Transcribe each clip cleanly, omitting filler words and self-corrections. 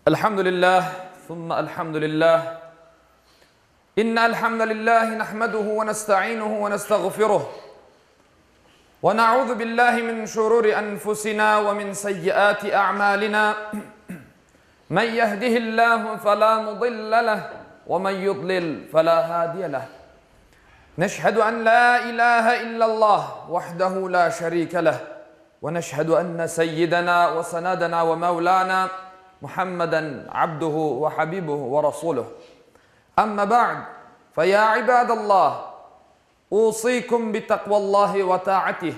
الحمد لله ثم الحمد لله إن الحمد لله نحمده ونستعينه ونستغفره ونعوذ بالله من شرور أنفسنا ومن سيئات أعمالنا من يهده الله فلا مضل له ومن يضلل فلا هادي له نشهد أن لا إله إلا الله وحده لا شريك له ونشهد أن سيدنا وسندنا ومولانا محمدا عبده وحبيبه ورسوله أما بعد فيا عباد الله أوصيكم بتقوى الله وطاعته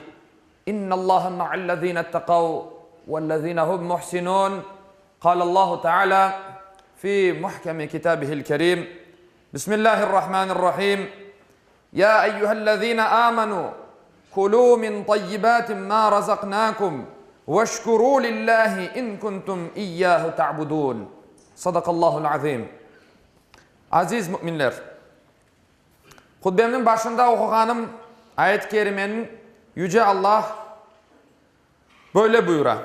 إن الله مع الذين اتقوا والذين هم محسنون قال الله تعالى في محكم كتابه الكريم بسم الله الرحمن الرحيم يا أيها الذين آمنوا كلوا من طيبات ما رزقناكم واشكروا لله إن كنتم إياه تعبدون صدق الله العظيم Aziz müminler! Hutbemniñ başında oquğanım ayet-i kerimeniñ Yüce Allah böyle buyura,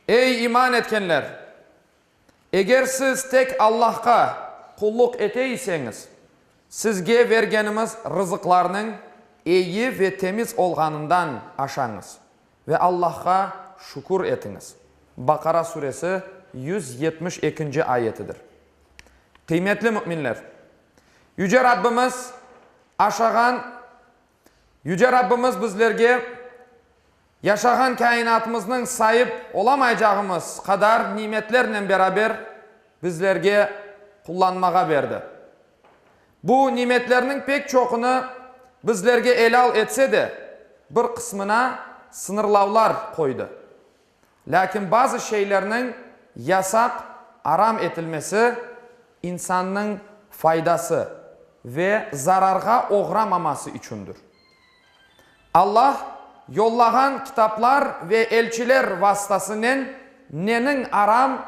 Ey iman etkenler! Eger siz tek Allahqa qulluq ete iseñiz, sizge bergenimiz rızıqlarnıñ eyi ve temiz olğanından aşañız ve Allahqa şükür etiñiz. Baqara suresi, 172-nci ayetidir. Qıymetli müminler! Yüce Rabbimiz aşağan, Yüce Rabbimiz bizlerge yaşağan kâinatımıznıñ saip olamaycağımız qadar nimetlernen beraber bizlerge qullanmağa berdi. Bu nimetlerniñ pek çoqunı bizlerge elâl etse de, bir qısmına sıñırlavlar qoydı. Lâkin bazı şeylerniñ yasaq, aram etilmesi insannıñ faydası ve zararğa oğramaması içündir. Allah yollağan kitaplar ve elçiler vastasınen neniñ aram,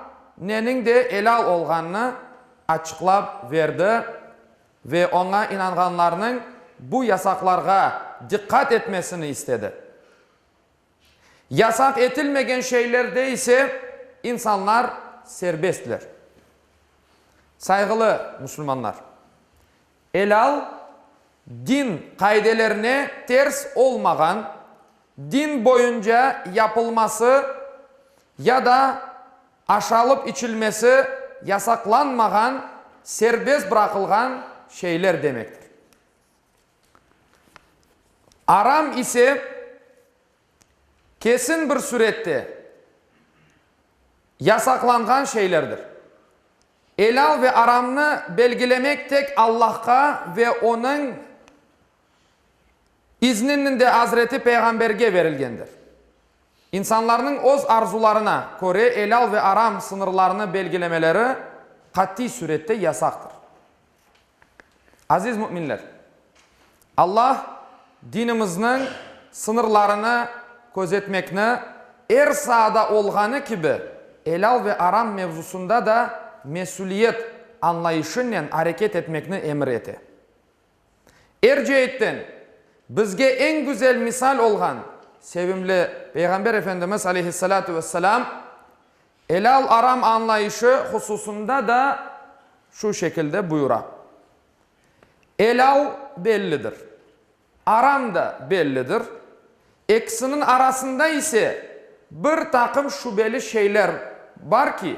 neniñ de elâl olğanını açıqlap berdi ve oña inanğanlarnıñ bu yasaqlarğa diqqat etmesini istedi. Yasaq etilmegen şeylerde ise insanlar serbestler. Sayğılı musulmanlar! Elâl, din qaidelerine ters olmağan, din boyunca yapılması ya da aşalıp içilmesi yasaqlanmağan, serbest bıraqılğan şeyler demektir. Aram ise kesin bir sürette yasaqlanğan şeylerdir. Elâl ve aramnı belgilemek tek Allahqa ve Onıñ izninen de Azreti Peyğamberge berilgendir. İnsanlarnıñ öz arzularına köre elâl ve aram sıñırlarını belgilemeleri qatiy sürette yasaqtır. Aziz müminler! Allah dinimizniñ sıñırlarını közetmekni er saada olğanı kibi, elâl ve aram mevzusında da mesüliyet añlayışınen areket etmekni emir ete. Er ceetten bizge eñ güzel misal olğan sevimli Peyğamber Efendimiz aleyhissalâtu vesselâm elâl-aram añlayışı hususında da şu şekilde buyura, Elâl bellidir, aram da bellidir, ekisiniñ arasında ise bir taqım şübeli şeyler bar ki,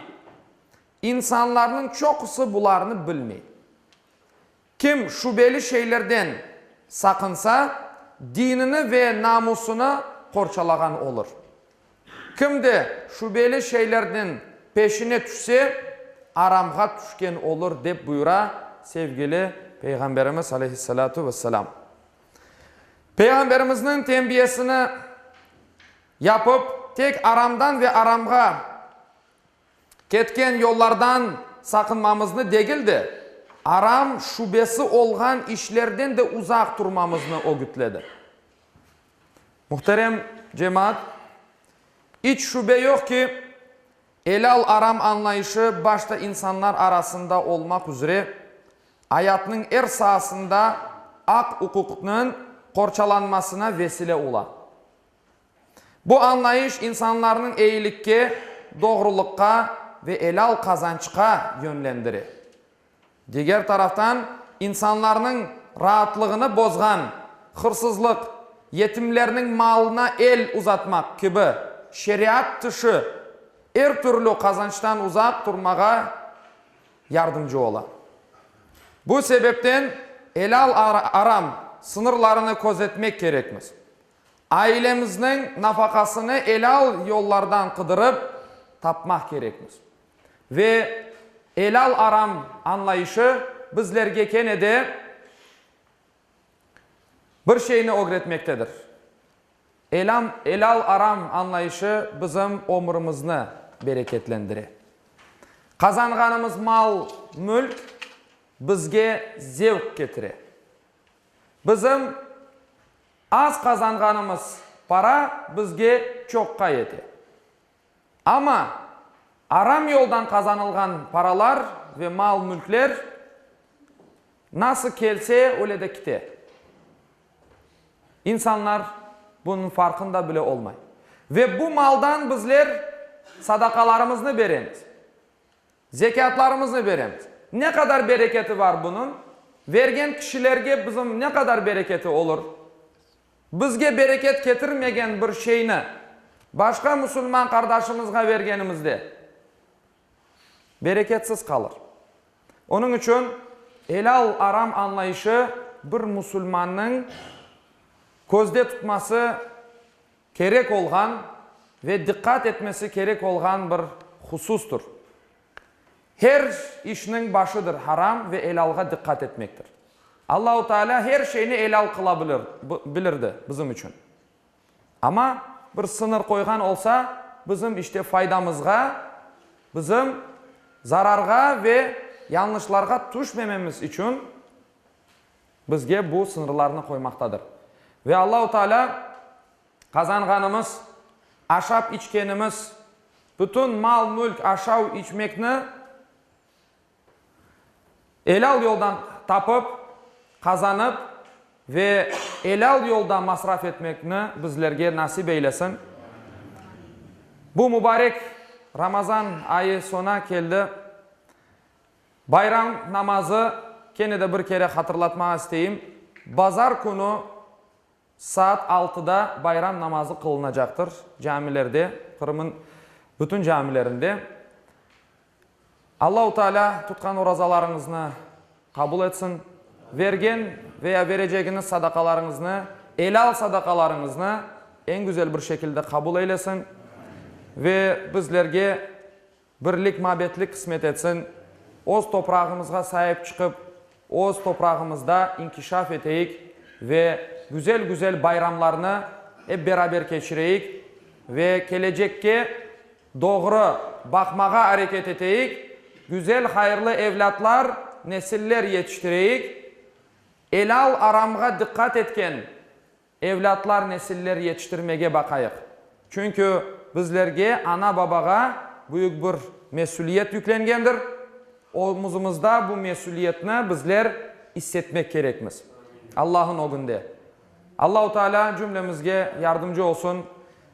insanlarnıñ çoqusı bularnı bilmey. Kim şübeli şeylerden saqınsa, dinini ve namusını qorçalağan olur. Kim de şübeli şeylerniñ peşine tüşse, aramğa tüşken olur, dep buyura sevgili Peyğamberimiz aleyhissalâtu vesselâm. Peyğamberimizniñ tenbiyesini yapıp, tek aramdan ve aramğa Ketken yollardan saqınmamıznı degil de, aram şübesi olğan işlerden de uzaq turmamıznı ögütledi. Muhterem cemaat, iç şübe yoq ki, elâl-aram añlayışı başta insanlar arasında olmaq üzre, ayatnıñ er saasında aq-uquqnıñ qorçalanmasına vesile ola. Bu añlayış insanlarnıñ eyilikke, doğrulıqqa. ve elâl qazançqa yönlendire. Diger taraftan, insanlarnıñ raatlığını bozğan hırsızlıq, yetimlerniñ malına el uzatmaq kibi şeriat tışı er türlü qazançtan uzaq turmağa yardımcı ola. Bu sebepten elâl-aram sıñırlarını közetmek kerekmiz. Ailemizniñ nafaqasını elâl yollardan qıdırıp tapmaq kerekmiz. Ve elâl-aram añlayışı bizlerge kene de bir şeyni ögretmektedir. Elâm, elâl-aram añlayışı bizim ömrümizni bereketlendire. Qazanğanımız mal-mülk bizge zevq ketire. Bizim az qazanğanımız para bizge çoqqa yete. Amma aram yoldan qazanılğan paralar ve mal-mülkler nasıl kelse, öyle de kite. İnsanlar bunıñ farqında bile olmay. Ve bu maldan bizler sadaqalarımıznı beremiz. Zekâtlarımıznı beremiz. Ne qadar bereketi bar bunıñ? Vergen kişilerge bizim ne qadar bereketi olur? Bizge bereket ketirmegen bir şeyni başqa musulman qardaşımızğa vergenimizde, bereketsiz qalır. Onıñ içün elâl-aram añlayışı bir musulmannıñ közde tutması kerek olğan ve diqqat etmesi kerek olğan bir husustır. Her işniñ başıdır haram ve elâlğa diqqat etmektir. Allahu Teala her şeyni elâl qıla bilir, bilirdi bizim içün. Amma bir sıñır qoyğan olsa, bizim işte faydamızğa, bizim zararğa ve yañlışlarğa tüşmememiz içün bizge bu sıñırlarnı qoymaqtadır. Ve Allahu Teala qazanğanımız, aşap içkenimiz, bütün mal-mülk, aşav içmekni elâl yoldan tapıp, qazanıp ve elâl yolda masraf etmekni bizlerge nasip eylesin. Bu mubarek Ramazan ayı soña keldi. Bayram namazı, kene de bir kere hatırlatmağa isteyim, bazar künü saat altıda bayram namazı qılınacaqtır camilerde, Qırımın bütün camilerinde. Allahu Teala tutqan orazalarıñıznı qabul etsin, vergen ve ya verecegiñiz sadaqalarıñıznı, elâl sadaqalarıñıznı eñ güzel bir şekilde qabul eylesin ve bizlerge Birlik, mabetlik qısmet etsin, öz toprağımızğa saip çıqıp, öz toprağımızda inkişaf eteyik ve güzel-güzel bayramlarnı ep beraber keçireyik ve kelecekke doğru baqmağa areket eteyik, güzel, hayırlı evlâtlar, nesiller yetiştireyik, elâl-aramğa diqqat etken Evlâtlar, nesiller yetiştirmege baqayıq. Çünki bizlerge, ana-babağa büyük bir mesüliyet yüklengendir. Omuzımızda bu mesüliyetni bizler issetmek kerekmiz. Allah'ın ögünde. Allahu Teala cümlemizge yardımcı olsun.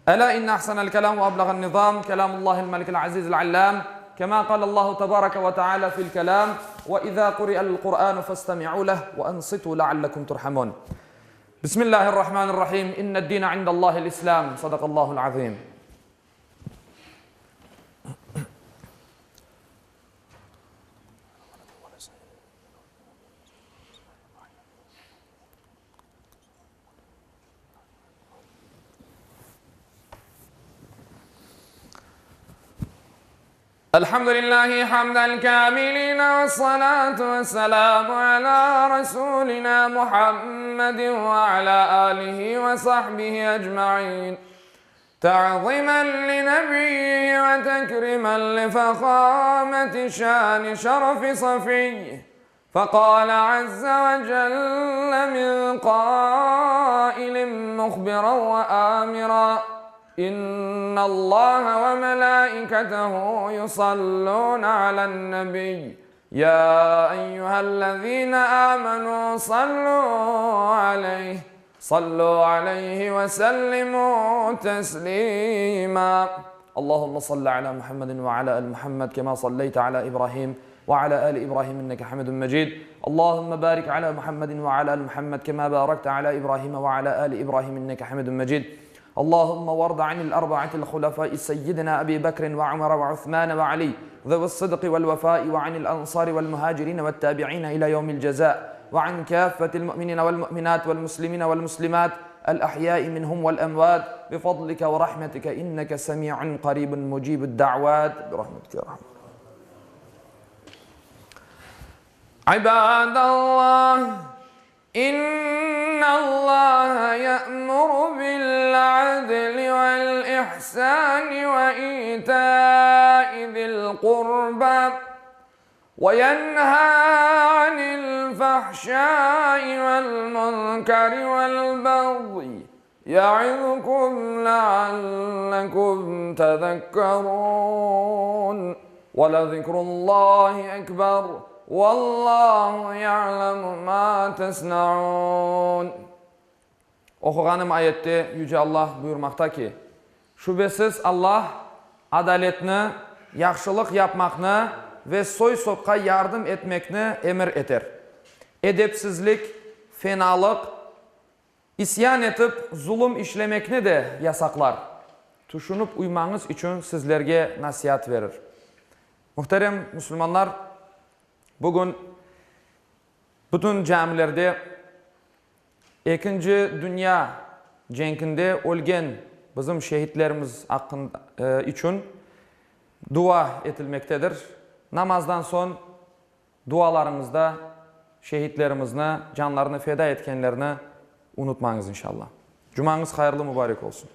Elâ inne ahsenel kelâm ve eblağen nizâm, kelâmullâhil melikil azîzil allâm, kemâ kâlellâhu tebâreke ve teâlâ fil kelâm, ve izâ kuri'el Kur'ânu festemi'û leh ve ansitû leallekum turhamûn. Bismillahirrahmanirrahim. İnned-dîne indallâhil İslâm. Sadakallâhul azîm. Elhamdülillahi hamdel kâmilîne vessalâtu vesselâmu alâ rasûlinâ Muhammedin ve alâ âlihi ve sahbihi ecmaîn. Ta'zimen li nebiyyihi ve tekrimen li fehâmeti şâni şerefi safiyyihi. Feqâle azze ve celle min qâilin muhbiran ve âmira, İnnallâhe ve melâiketehu yusallûne alen-nebiy, yâ eyyühellezîne âmenû sallû aleyh, sallû aleyhi ve sellimû teslîmâ. Allahümme salli ala Muhammedin ve ala ali Muhammed kema salleyte ala İbrahim ve ala ali İbrahim inneke hamidun mecid. Allahümme barik ala Muhammedin ve ala ali Muhammed kema barakte ala İbrahim ve ala ali İbrahim inneke hamidun mecid. Allahümme varda anil arba'atil hulefai seyyidina Ebi Bekrin ve Ömer ve Osman ve Ali zevi's sıdkı vel vefai ve anil ansari vel muhacirin ve't tabi'in ila yevmil ceza ve an kâffetil mu'minine vel mu'minat vel muslimine vel muslimat el ahyai minhum vel emvat bi fadlike ve rahmetike inneke semi'un qaribun mucibud da'vat bi rahmetike ya erhamer İbadallah İnnallaha ye'muru bil-adli vel-ihsani ve ita'i zil-qurba ve yenha anil-fahşai vel-munkeri vel-bagyi ye'izukum leallekum tezekkerun ve lezikrullahi ekber Vallahu ya'lemu ma tesnaun. Oquğanım ayette Yüce Allah buyurmaqta ki, Şübesiz Allah adaletni, yahşılıq yapmaqnı ve soy-sopqa yardım etmekni emir eter. Edepsizlik, fenalıq, isyan etip zulum işlemekni de yasaqlar. Tüşünip uymañız içün sizlerge nasiat verir. Muhterem musulmanlar, bugün bütün camilerde Ekinci dünya cenkinde ölgen bizim şehitlerimiz aqqında içün dua etilmektedir. Namazdan soñ dualarıñızda şehitlerimizni, canlarını feda etkenlerni unutmañız inşallah. Cumañız hayırlı mübarek olsun.